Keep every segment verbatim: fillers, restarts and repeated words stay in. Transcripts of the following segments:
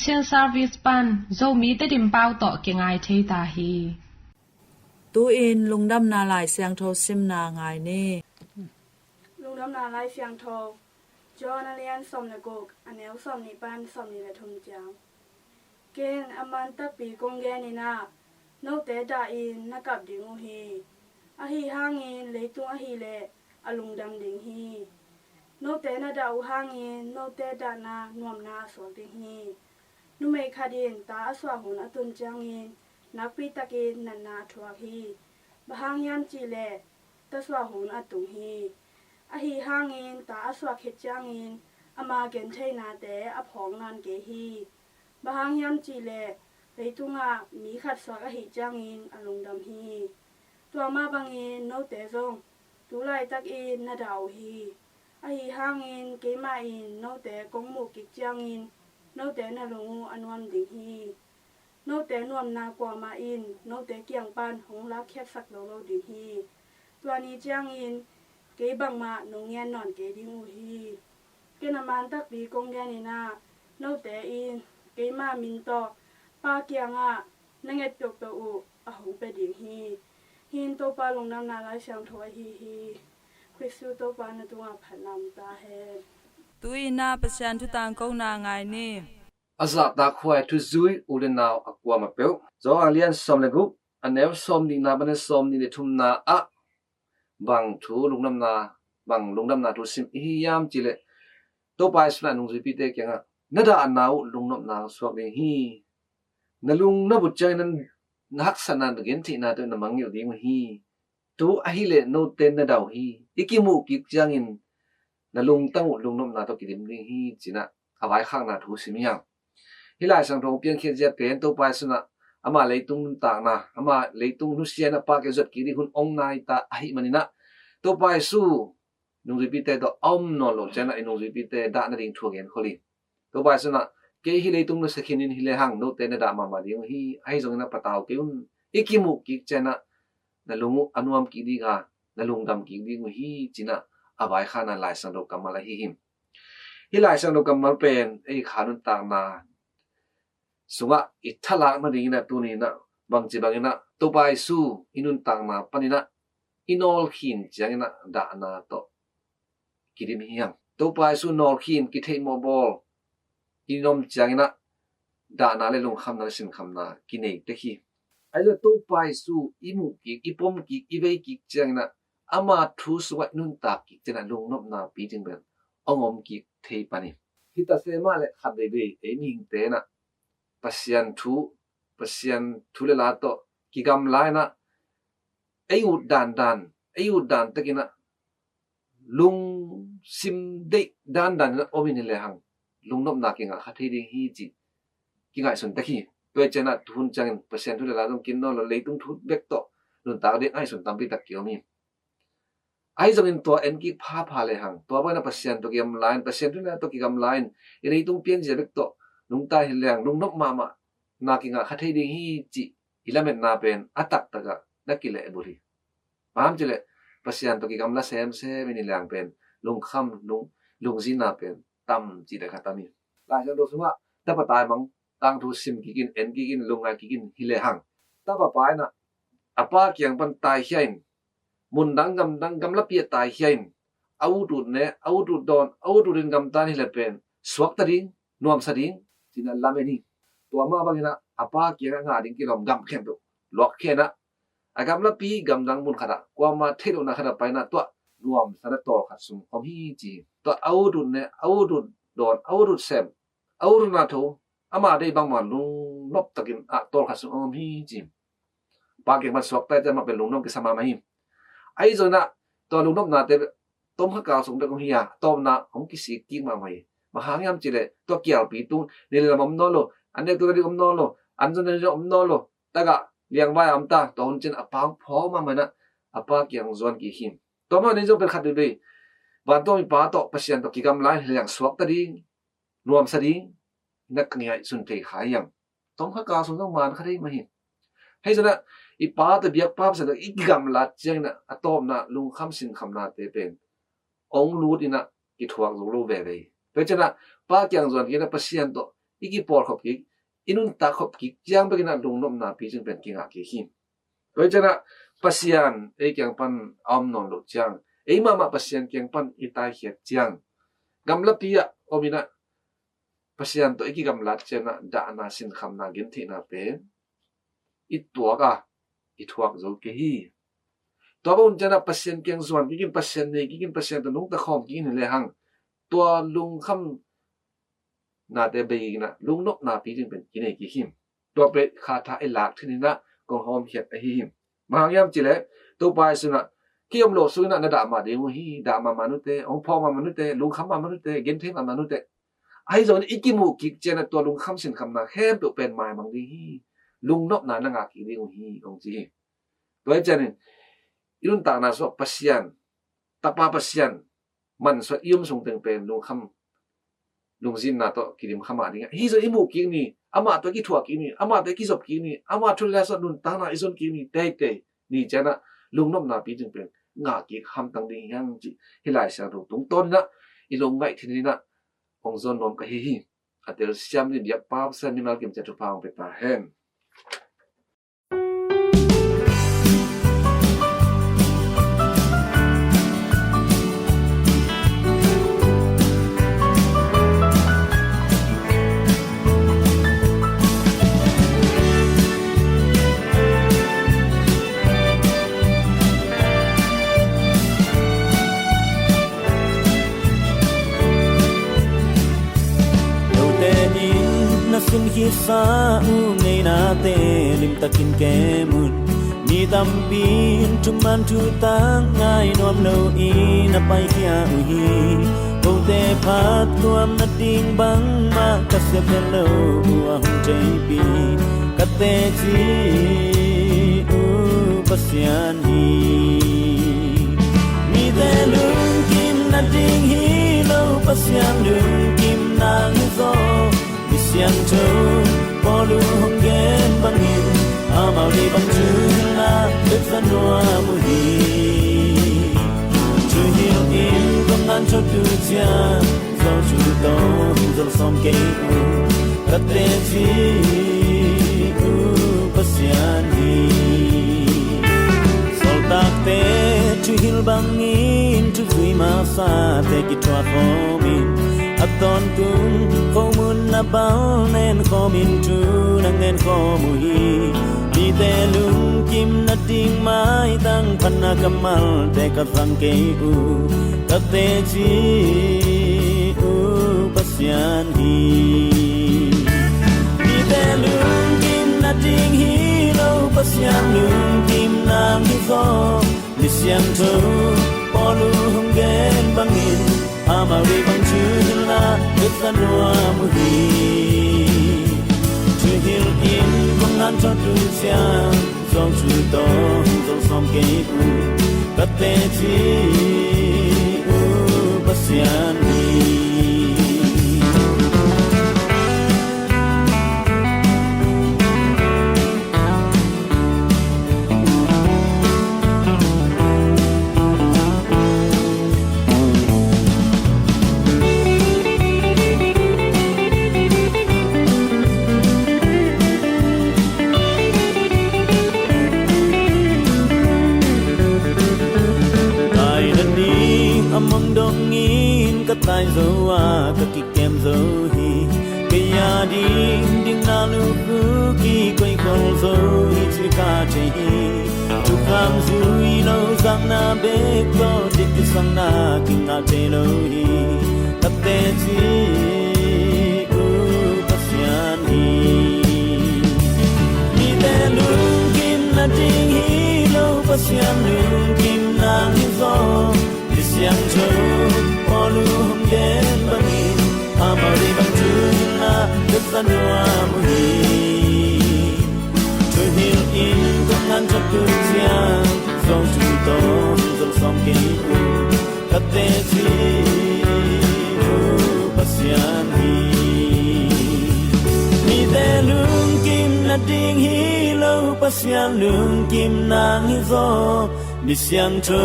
Mission Service pan Zomi Tedim pau tawh kingai thei ta hi. Tu-in Lungdamna Lai Siangtho simna ngai ni. Lungdamna Lai Siangtho, John a lian sawm le guk, a neu sawm nih pan sawm nih le thum ciang. Ken a man takpi kong gen in ah, note dah in na kap ding uh hi. Ahi hangin leitung ahih leh a lungdam ding hi. Note na dah uh hangin note dahna nuamna a suak ding hi. Numei khat in ta a suah hun a tun ciangin nakpi takin natna a thuak hi. Bang hang hiam cih leh ta suah hun a tung hi. Ahi hangin ta a suah khit ciangin ama gentheinate a phawk nawn kei hi. Bang hang hiam cih leh leitungah mi khat suak ahih ciangin a lungdam hi. Tua mah bangin note zong tu laitakin na dah uh hi. Ahi hangin keimah in note kong muh kik ciangin note na lung uh a nuam ding hi. Note nuamna kuamah in note kiang pan hong lakkhiatsak zo lo ding hi. Tua ni ciangin kei bangmah nong ngen nawn kei ding uh hi. Ken a man takpi kong gen in ah, note in keima min tawh Pa kiangah na nget peuhpeuh uh a hong pia ding hi. Hih in Topa Lungdamna Lai Siangtho ahi hi. Khristu Topa na tungah phatna om ta hen. Tu-in ah Pasian thu tangkona ngai ni. A zahtakhuai thuzui u le nau a kuamah peuh. Johan a lian sawm le guk, a neu sawm nihna pan a sawm nih le thumna ah bang thu lungdamna, bang lungdamna thu sim i hi hiam cih leh, Topa Jesu in a nungzuipite kiangah na dahna uh lungnopna hong suak ding hi. Na lung na vut ciangin na haksatna, na gentheihna tawh na mangngilh ding uh hi. Tu ahih leh note na dah uh hi. I kimuh kik ciangin na lungtang uh lungnopna tawh kidim ding hi, ci-in ah a vaikhakna thu sim hi hang. Hih Lai Siangtho hong piangkhiat zia pen Topa Jesu in ah ama leitung nuntakna, ama leitung nusia in ah Pa kiang zuat kik ding hun hong nai ta ahih manin ah, Topa Jesu nungzuipite tawh a om nawn loh ciangin ah i nungzuipite dah nading thu a genkhol hi. Topa Jesu in ah, kei hih leitung nusia khin in hi lehang note na dah mahmah ding uh hi. Ahi zongin ah patau kei un. I kimuh kik ciangin ah na lung uh a nuam kik ding a, na lungdam kik ding uh hi, ci-in ah a vaikhakna Lai Siangtho kammal ahi hi. Hih Lai Siangtho kammal pen ei kha nuntakna sungah i thalak nadingin ah tuni-in ah bangci bangin ah Topa Jesu i nuntakna panin ah i nawlkhin ciangin ah dahna tawh kidim hi hang. Topa Jesu nawlkhin, kitheihmawh bawl i om ciangin ah dahna le lungkhamna le sinkhamna kinei tek hi. Ahi zongin Topa Jesu i muh kik, i pom kik, i vei kik ciangin ah ama thu sungah i nuntak kik ciangin ah lungnopna picing bel hong om kik thei pan hi. Hi ta se mah leh khat veivei ei mihingte in ah Pasian thu, Pasian thu le la tawh kigamla in ah ei ut dandan, ei ut dan takin ah lungsim deih dandan in ah om in hi lehang lungnopna kingah kha thei ding hi, ci kingaihsun tek hi. Tua hi ciangin ah tuhun ciangin Pasian thu le la zong kin nawn lo, leitung thu bek tawh nuntak ding ngaihsun tampi tak kiom hi. Ahi zongin tua en kik phapha lehang, tua bangin ah Pasian tawh kigamla in, Pasian thu le la tawh kigamla in, i leitung pianzia bek tawh nungta hi lehang lungnop mahmahna kingah kha thei ding hi, cih i lametna pen a taktakah na kilehbulh hi. Bang hang hiam cih leh Pasian tawh kigamla semsem in hi lehang pen lungkham, lung, lungzinna pen tam cih leh kha tam hi. Lai Siangtho sungah tapa taimang tangthu sim kik in, en kik in, lungngai kik in hi lehang, tapa pa in ah a pa kiang pan taikhia in, mundang gamdang gamlapi ah taikhia in, a ut ut ne, a ut ut dawn, a ut ut in gamta in hi leh pen suakta ding, nuamsa ding, ci-in ah lamen hi. Tua mah bangin ah a pa kiangah ngah ding kilawm gam khempeuh luakkhia in ah, a gamlapi gamdang mun khatah, kuama theih lohna khatah pai in ah, tua nuamsa na tawl khat sung om hi, ci hi. Tua a ut ut ne, a ut ut dawn, a ut ut sem, a ut ut na tho, ama deih bangmah lungnop takin ah tawl khat sung om hi, ci hi. Pa kiang pan suakta in ah amah pen lungnuam kisa mahmah hi. Ahi zongin ah tua lungnopnate tomkha kal sung bek om hi a, a tawpna hong kisik kik mahmah hi. Bang hang hiam cih leh tua kialpi tung, ni le lam om nawn lo, an nek tua ding om nawn lo, an zon ding om nawn lo, tagah liangvai a om ta, tua hun ciang a pa hong phawk mahmah in ah a pa kiang zuan kik hi. Tua mah ni zong pen khat veivei vantung i Pa tawh, Pasian tawh kigamla in hi lehang suakta ding, nuamsa ding, na kingaihsun thei kha hi hang. Tomkha kal sung zong man kha thei mah hi. Ahi zongin ah i pa tawh, biakpa Pasian tawh i kigamlat ciangin ah a tawpna lungkham sinkhamnate pen hong lut in ah kithuak zo lo veve hi. Tua hi ciangin ah Pa kiang zuan kik in ah Pasian tawh i kipawlkhop kik, i nuntak khop kik ciang bekin ah lungnopna picing pen kingah kik hi. Tua hi ciangin ah Pasian ei kiang pan a om nawn loh ciang, ei mahmah Pasian kiang pan i taikhiat ciang, gamlapi ah om in ah Pasian tawh i kigamlat ciangin ah dahna, sinkhamna, gentheihna pen i tuak a, i thuak zo kei hi. Tua bang hun ciangin ah Pasian kiang zuan kik in, Pasian nei kik in, Pasian tawh nungta khawm kik in hi lehang, tua lungkham nate bei in ah lungnopna picing pen kinei kik hi. Tua pen kha tha i lak theih in ah kong hawmkhiat ahi hi. Bang hang hiam cih leh Topa Jesu in ah, "Kei om loh sungin ah na dah mah ding uh hi, dah mah mah un teh, hong phawk mah mah un teh, lungkham mah mah un teh, genthei mah mah un teh. Ahi zongin i kimuh kik ciangin ah tua lungkham sinkhamna khempeuh pen maimang ding hi, lungnopna na ngah kik ding uh hi," hong ci hi. Tua hi ciangin i nuntakna sungah Pasian, Tapa Pasian mansuah i om sung teng pen lungkham, lungzinna tawh kidim kha mah ding hi. Ahi zongin i muh kik ni, amah tawh i kithuah kik ni, amah tawh i kizop kik ni, amah thu le la sungah nuntakna i zon kik ni, teitei ni ciangin ah lungnopna picing pen ngah kik hamtang ding hi hang cih hih Lai Siangtho tungtawn in ah i lungngaih theih in ah hong zawn nuam ka hi hi. A telsiam ding biakpa Pasian mimal kim ciat thupha hong pia ta hen. Note in na sin khitsa uh ngeinate limtakin kem un. Mi tampi in thuman thutak ngai nuam loin a paikhia uh hi. Kote phattuam nading bangmah ka siap pen lo uh a hong theihpih ka teci uh Pasian hi. Mite lungkim nading hi lo, Pasian lungkim nang hi zaw. Mi siangtho Paul uh hong gen bangin, amau deih bang thuhilhna bek za nuam uh hi. Thuhilh in kong ngan thawt uh ciang, Zo thu tawh hong zol sawm kei uh, ka teci uh Pasian hi. Sawltakte thuhilh bangin thuzui masate kithuah khawmin, a tawntung khomun a bal nen khawmin thu na ngen khawm uh hi. Mite lungkim nading maitang phatna kammalte ka zang kei uh, ka teci uh Pasian hi. Mite lungkim nading hi lo, Pasian lungkim nang hi zaw. Mi siangtho Paul uh hong gen bangin, amau deih bang thuhilhna bek za nuam uh hi. Thuhilh in kong ngan thawt uh ciang, Zo thu tawh hong zol sawm kei uh, ka teci uh Pasian hi. Taina ding a mong dongin ka tai zo a, ka kikem zo hi. Kei a ding ding na lukhu kikoih khol zo hi cih ka thei hi. Thukham zui lo zakna bek tawh dik kisakna kingah thei lo hi. Ka teci uh Pasian hi. Mite lungkim nading hi lo, Pasian lungkim nang hi zaw. Mi siangtho Paul uh hong gen bangin, amau deih bang thuhilhna bek za nuam uh hi. Thuhilh in kong ngan thawt uh ciang, Zo thu tawh hong zol sawm kei uh, ka teci uh Pasian hi. Mite lungkim nading hi lo, Pasian lungkim nang hi zaw. Mi siangtho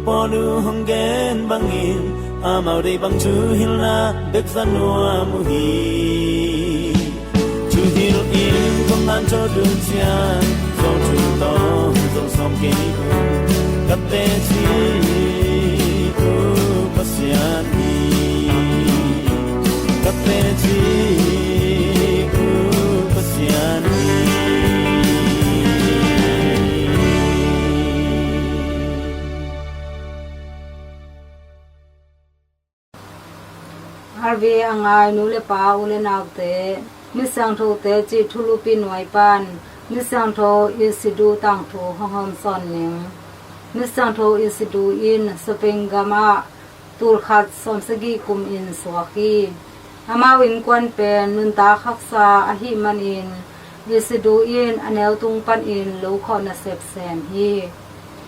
Paul uh hong gen bangin, amau deih bang thuhilhna bek za nuam uh hi. An cho dun ciang zong thu tawng zong sawm kei un. Ka teci uh Pasian hi. Ka teci uh Pasian hi. Harvey a ngai nu le pa, u le naute, mi siangthote cih thulupi nuai pan mi siangtho Isidore tangthu hong hawmsawn ning. Mi siangtho Isidore in Spain gam ah tulkhat sawmsagih kum in suak hi. Amau innkuan pen nuntak haksa ahih manin Isidore in a neu tung panin lo khawh nasep sem hi.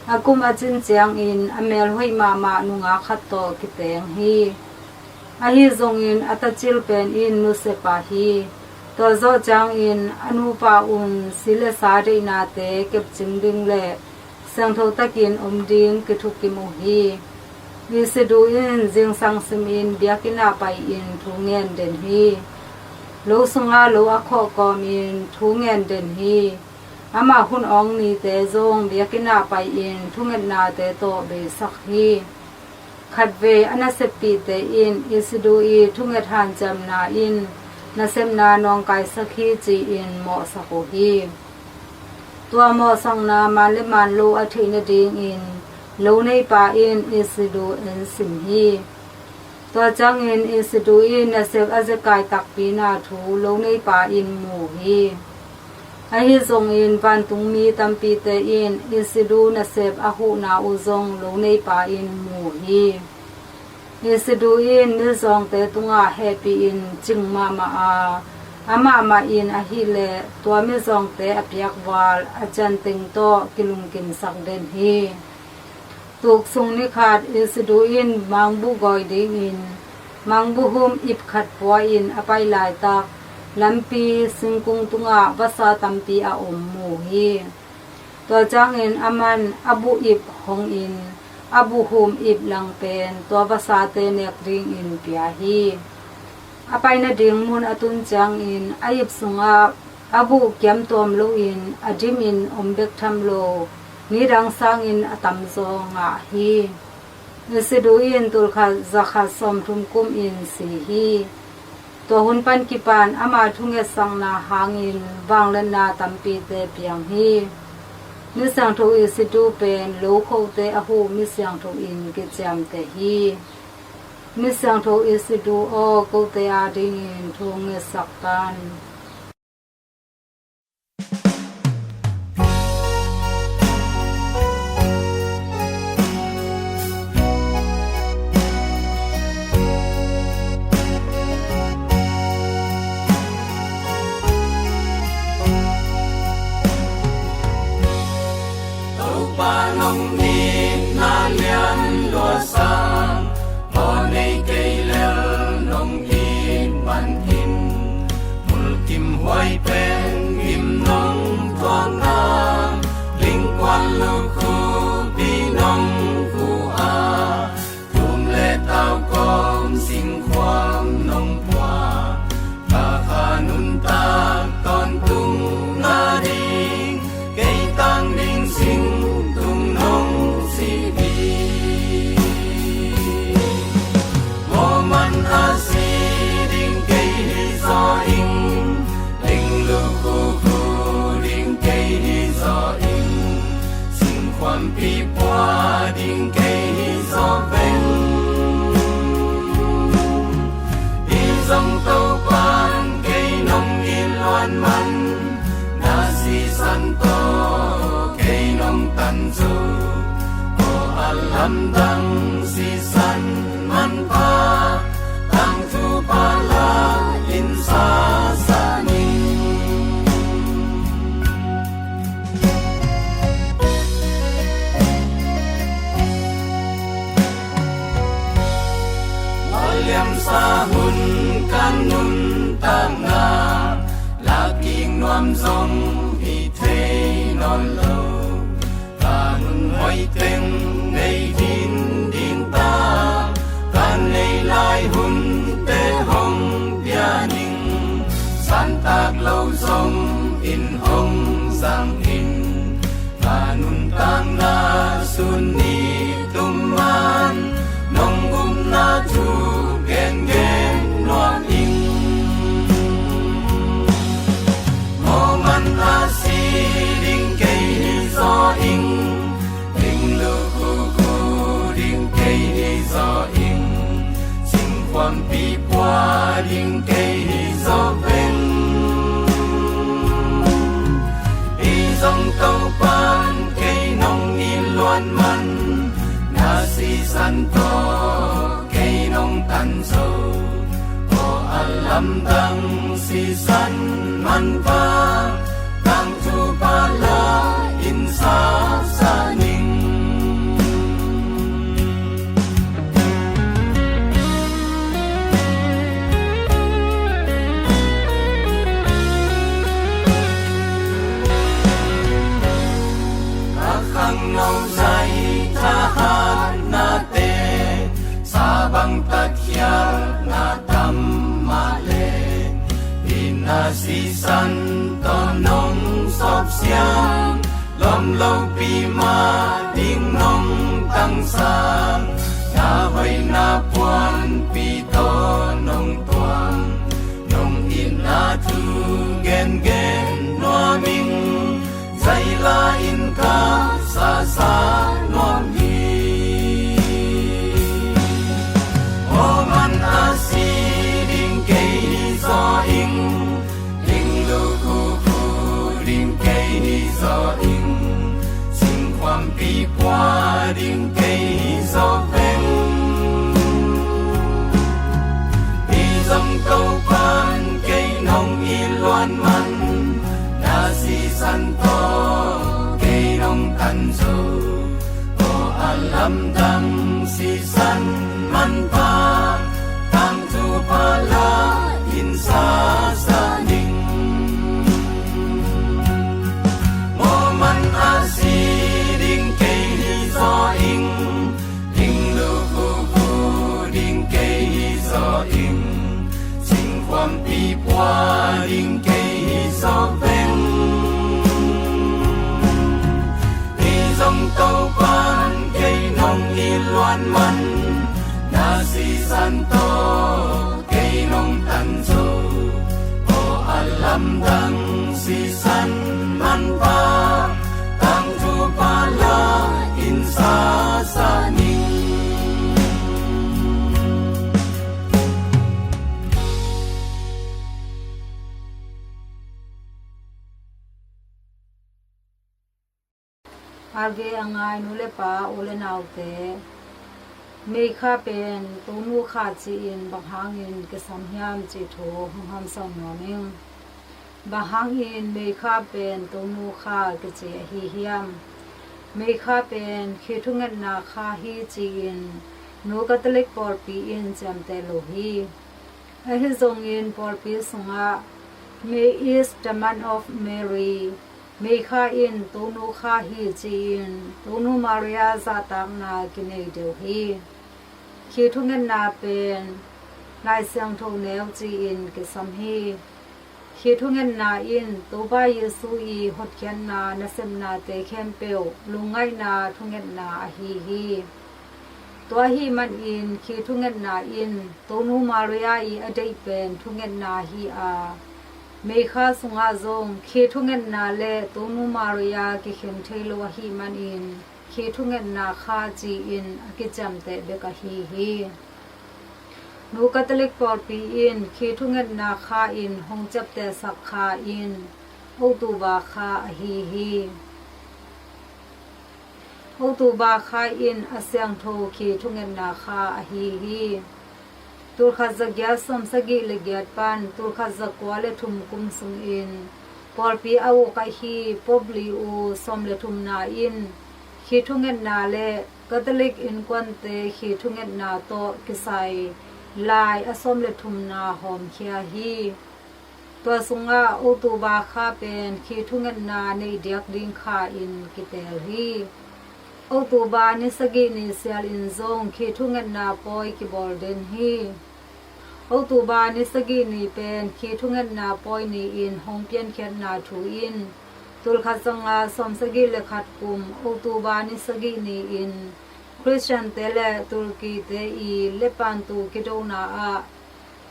A kum a cin ciangin a mel hoih mahmah nungak khat tawh kiteng hi. Ahi zongin a tacil pen in nusia pah hi. Tua zawh ciangin a nupa un si le sa deihnate kepcing ding le siangtho takin om ding kithukim uh hi. Isidore in zingsang simin biakinn ah pai-in thu ngen den hi. Lo sungah lo a khawh kawmin thu ngen den hi. Amah hun awng nite zong biakinn ah pai-in thungetnate tawh beisak hi. Khatvei a naseppihte in Isidore i thunget hanciamna in nasepna nawngkaisak hi ci-in mawhsak uh hi. Tua mawhsakna man le man lo a theih nadingin lo neipa in Isidore en sim hi. Tua ciangin Isidore i nasep a zekai takpi na thu lo neipa in mu hi. Ahi zongin vantungmi tampite in Isidore nasep a huhna uh zong lo neipa in mu hi. Isidore in mizawngte tungah hehpih in cing mahmah a, amah mah in ahileh tua mizawngte a piakval a cianteng tawh kilungkimsak den hi. Tuksung nikhat Isidore in mangbuh gawi dingin mangbuh hum ip khat pua-in a pai laitak lampi singkung tungah vasa tampi a om mu hi. Tua ciangin aman a buh ip hongin a buh hum ip lang pen tua vasate nek dingin pia hi. A pai nading mun a tun ciangin a ip sungah a buh kiamtuam loin a dimin om bek tham lo, nidang sangin a tamzaw ngah hi. Isidore in tulkhat zakhat sawmthum kumin si hi. Tua hun pan kipan ama thungetsakna hangin vangliatna tampite piang hi. Misiangtho Isidore pen lo khote a huh misiangtho in kiciamteh hi. Misiangtho Isidore aw, kote adingin thu ngetsak tan. Topa nong itna lian luasa, aw nei kei lel nong it man in, mulkim huai pen gim nong tuakna, lingkuan lukhupi nong khu a, tum le tau kawm singkhuam nong pua, ka kha nuntak tawntung nading, kei tang ding singtung nong si hi. Moman a si ding kei hi zaw ing, ling lukhupi ding kei hi zaw ing, singkhuampi pua ding kei hi zaw veng. Hi zong Topan kei nong it luat man, na sisan tawh kei nong tan zo. Aw a lamdang sisan manpha, tangthu pala in sasa ning. Liamsa hun ka nuntakna, lakik nuam zong hi thei nawn lo. Ka hun hoih teng nei ding ding ta, ka nei lai hunte hong pia ning. Santak lo zong in Hong zang in, na nuntakna sun ni tum man, nong upna thu gengen nuam ing. Moman a si ding kei hi zaw ing, ding lukhuku ding kei hi zaw ing, singkhuampi pua ding kei hi zaw veng. Hi zong Topan kei nong it luat man, na sisan tawh kei nong tan zo. Aw a lamdang sisan manpha, tangthu pala in sasa ning. A khangno zai thahatnate, sabang tatkhialhna tam mah le, itna sisan tawh nong sawpsiang, lawm lopi mah ding nong tangsa, na hoihna puanpi tawh nong tuang, nong itna thu gengen nuam ing, zaila in ka sasa nuam hi. Moman a si ding kei hi zaw ing, ding lukhuku ding kei hi zaw ing, singkhuampi pua ding kei hi zaw veng. Hi zong Topan kei nong it luat man, na sisan tawh kei nong tan zo. Aw a lamdang sisan manpha, tangthu pala in sasa ning. Moman a si ding kei hi zaw ing, ding lukhuku ding kei hi zaw ing, singkhuampi pua ding kei hi zaw veng. Hi zong Topan kei nong it luat man, na sisan tawh kei nong tan zo. Aw a lamdang sisan manpha, tangthu pala in sasa ning. Arve a ngai nu le pa, u le naute, Meikha pen Tonu kha ci-in bang hangin kisam hiam cih thu hong hamsau nuam ing. Bang hangin Meikha pen Tonu kha kici ahi hiam? Meikha pen khi thungetna kha hi ci-in Nu Catholic pawlpi in ciamteh lo hi. Ahi zongin pawlpi sungah May is the month of Mary, Meikha in Tonu kha hi ci-in Tonu Maria zahtakna kinei deuh hi. Khi thungetna pen Lai Siangtho neu ci-in kisam hi. Khi thungetna in Topa Jesu i hotkhiatna nasepnate khempeuh lungngaihna thungetna ahi hi. Tua ahih manin khi thungetna in Tonu Maria i a deih pen thungetna hi a, Meikha sungah zong khi thungetna le Tonu Maria kikhen thei lo ahih manin khi thungetna kha ci-in a kiciamteh bek ahi hi. Nu Catholic pawlpi in khi thungetna kha in hong ciaptehsak kha in October kha ahi hi. October kha in a siangtho khi thungetna kha ahi hi. Tulkhat zagiat sawmsagih le giat pan tulkhat zakua le thum kum sungin pawlpi a uk ahi Pope Leo sawm le thumna in khi thungetna le Catholic innkuante khi thungetna tawh kisai lai a sawm le thumna hawmkhia hi. Tua sungah October kha pen khi thungetna neih diak ding kha in kiteel hi. October ni sagih ni sial in zong khi thungetna pawi kibawl den hi. October ni sagih ni pen khi thungetna pawi ni-in hong piankhiatna thu in Tulkhat zanga sawmsagih le khat kum October ni sagih ni-in Khristiante le Turkey-te i lepantu kidona ah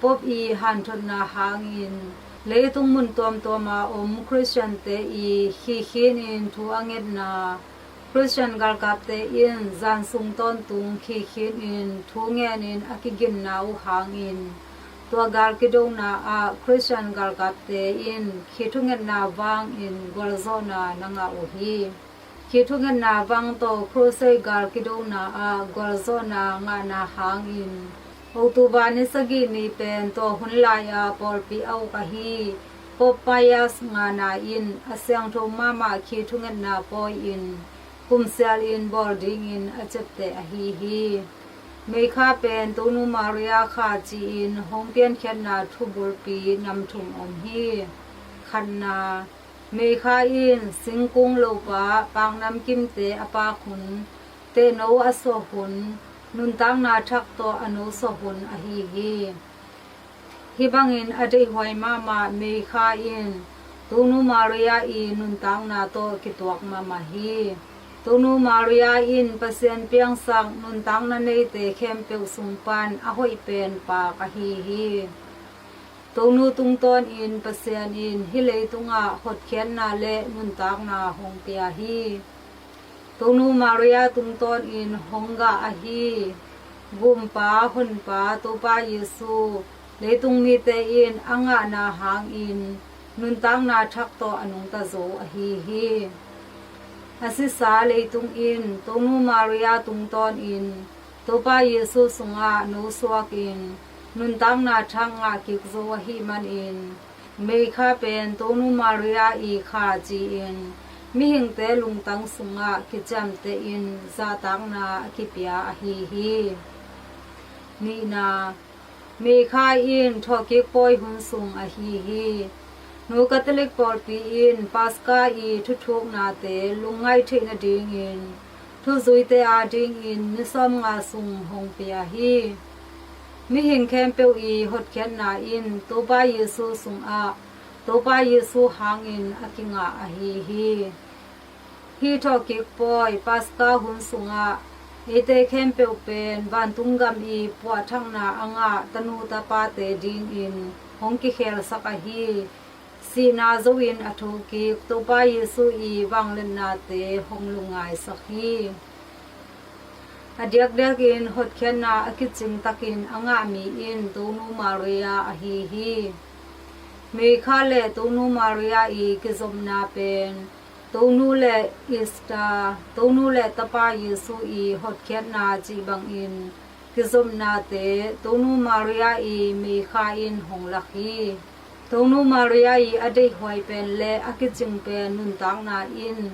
Pope i hanthotna hangin leitung mun tuamtuama om Khristiante i khikhin in thu a ngetna, Khristian galkapte in zan sung tawntung khikhin in thu ngenin a kiginna uh hangin tua gal kidona ah Khristian galkapte in khi thungetna vangin gualzawhna na ngah uh hi. Khi thungetna vang tawh Crusade gal kidona ah gualzawhna ngahna hangin October ni sagih ni pen tua hun lai-a pawlpi a uk ahi Pope Pius ngana in a siangtho mahmah khi thungetna pawi-in kumsial in bawl dingin a ciapteh ahi hi. Meikha pen Tonu Maria kha ci-in hong piankhiatna thubulpi nam thum om hi. Khatna, Meikha in singkung lopa paknamkimte a pak hun, tehno a suah hun, nuntakna thak tawh a nosuah hun ahi hi. Hih bangin a deihhuai mahmah Meikha in Tonu Maria i nuntakna tawh kituak mahmah hi. Tonu Maria in Pasian piangsak nuntakna neite khempeuh sung pan a hoih pen pak ahi hi. Tonu tungtawnin Pasian in hih leitungah hotkhiatna le nuntakna hong pia hi. Tonu Maria tungtawnin hong gah ahi Gumpa Honpa Topa Jesu leitung mite in a ngahna hangin nuntakna thak tawh a nungta zo ahi hi. A sisa leitung in Tonu Maria tungtawnin Topa Jesu sungah nosuakin nuntakna thak ngah kik zo ahih manin Meikha pen Tonu Maria i kha ci-in mihingte lungtang sungah kiciamtehin zahtakna a kipia ahi hi. Nihna, Meikha in thawhkik pawi hun sung ahi hi. Nu Catholic pawlpi in Paska i thuthuknate lungngaih theih nadingin thuzuite adingin ni sawmnga sung hong pia hi. Mihing khempeuh i hotkhiatna in Topa Jesu sungah Topa Jesu hangin a kingah ahi hi. Hih thawhkik pawi Paska hun sungah eite khempeuh pen vantung gam i puahthakna a ngah tanu tapate dingin hong kikhelsak ahi sihna zo-in a thokik Topa Jesu i vangliatnate hong lungngaisak hi. A diakdiakin hotkhiatna a kicing takin a ngah mi in Tonu Maria ahi hi. Meikha le Tonu Maria i kizopna pen Tonu le Easter, Tonu le Tapa Jesu i hotkhiatna cih bangin kizopnate Tonu Maria i Meikha in hong lak hi. Tonu Maria i a deihhuai pen le a kicing pen nuntakna in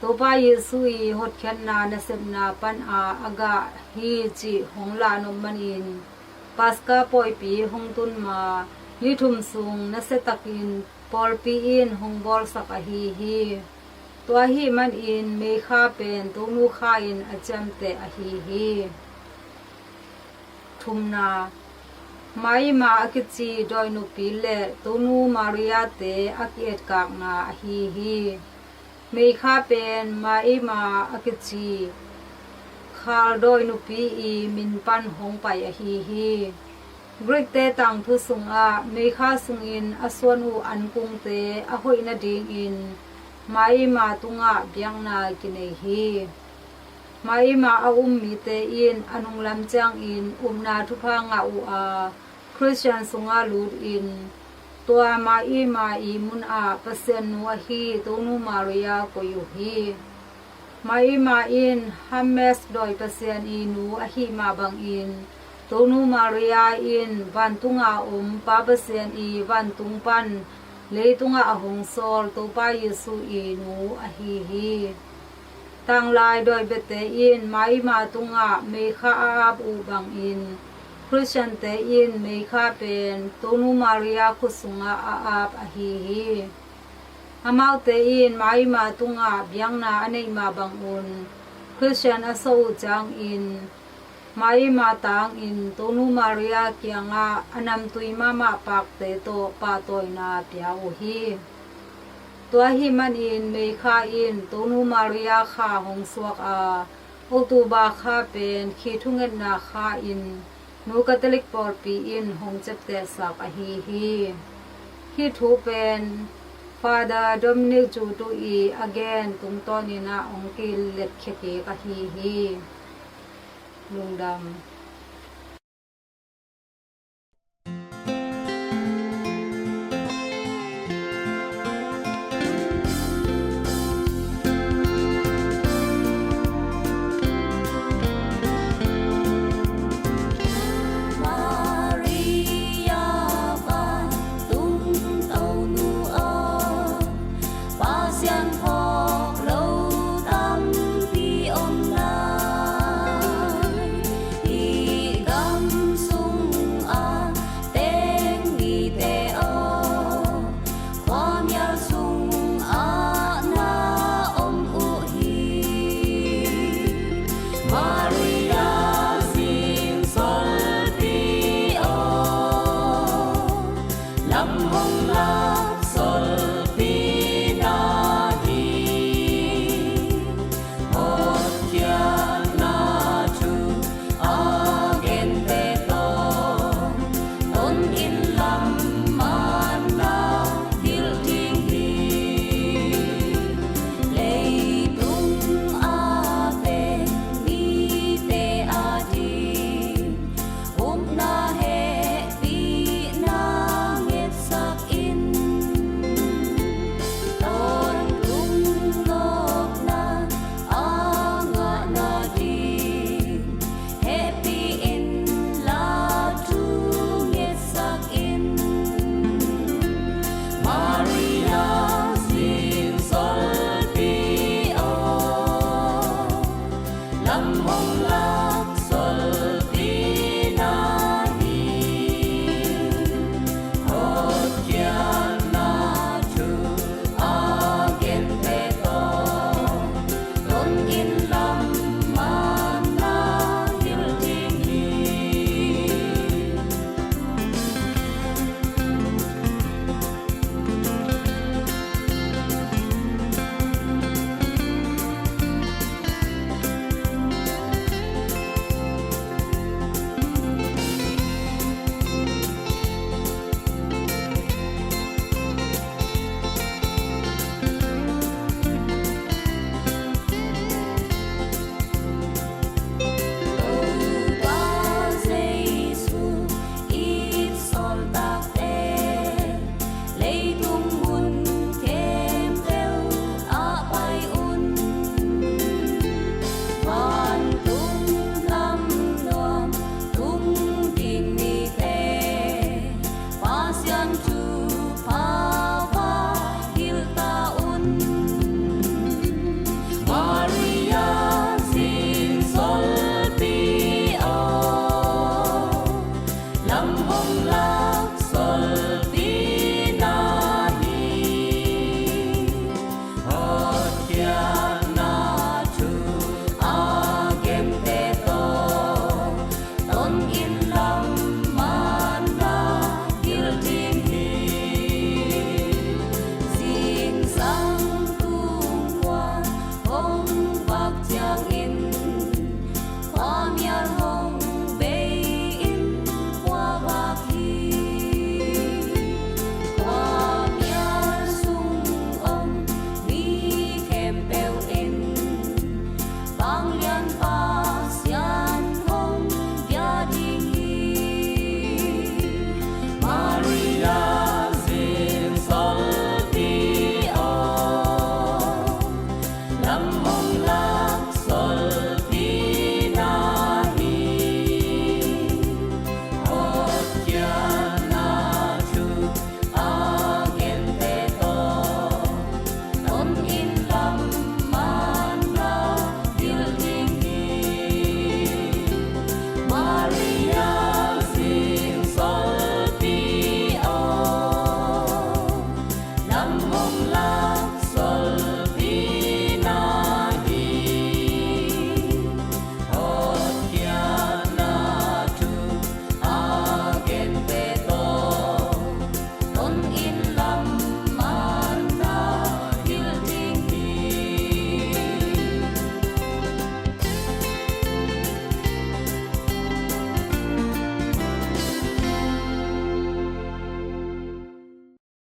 Topa Jesu i hotkhiatna nasepna pana a gah hi cih hong lahnop manin Paska pawipi hong tun ma ni thum sung nasiatakin pawlpi in hong bawlsak ahi hi. Tua ahih manin Meikha pen Tonu kha in a ciamteh ahi hi. Thumna, Maima a kici dawinupi le Tonu Maria-te a ki-etkakna ahi hi. Meikha pen Maima a kici khal dawinupi i min pan hong pai ahi hi. Greek-te tangthu sungah Meikha sungin a suan uh ankungte a hoih nadingin Maima tungah biakna kinei hi. Maima a um mite in a nunglam ciangin upna thupha ngah uh a, Khristian sungah lutin tua Maima i munah Pasian nu ahi Tonu Maria koih uh hi. Maima in Hermes dawi pasian i nu ahih mah bangin Tonu Maria in vantunga om Pa Pasian i vantung pan leitungah a hong sawl Topa Jesu i nu ahi hi. Tanglai dawi biate in Maima tungah Meikha a ap uh bangin Khristiante in Meikha pen Tonu Maria khut sungah a ap ahi hi. Amaute in Maima tungah biakna a neih mah bangun Khristian a suah uh ciangin Maima tangin Tonu Maria kiangah a namtui mahmah pakte tawh pahtawina pia uh hi. Tua ahih manin May kha in Tonu Maria kha hong suak a, October kha pen khitui thungetna kha in Nu Catholic pawlpi in hong ciaptehsak ahi hi. Hih thu pen Father Dominic Jutu i a gen tungtawnin ah hong kiletkhia kik ahi hi. Lungdam. Maria vantung Tonu aw, Pasian phawk lo tampi om nai. Hih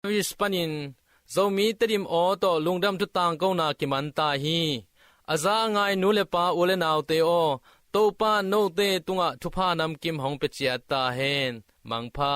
Jarvis panin Zomi Tedim aw tawh lungdam thu tangkona kiman ta hi. A za a ngai nu le pa, u le naute aw, Topa note tungah thupha namkim hong pia ciat ta hen. Mangpha.